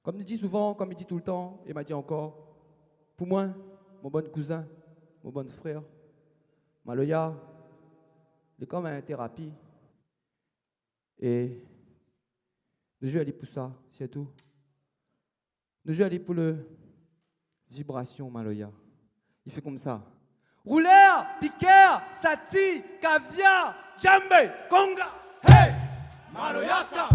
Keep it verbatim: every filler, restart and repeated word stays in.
Kom mi di souvan, kom mi di toultan, é ma di ankor, pou moin, mon bann kouzin, mon bann frèr, maloya, lé kom in térapi. É nou zoué ali pou sa, sirtou. Nou zoué ali pou le vibrasion maloya. I fé komsa. Roulèr, pikèr, sati, kaviar, djembé, konga. Hey! Maloya sa!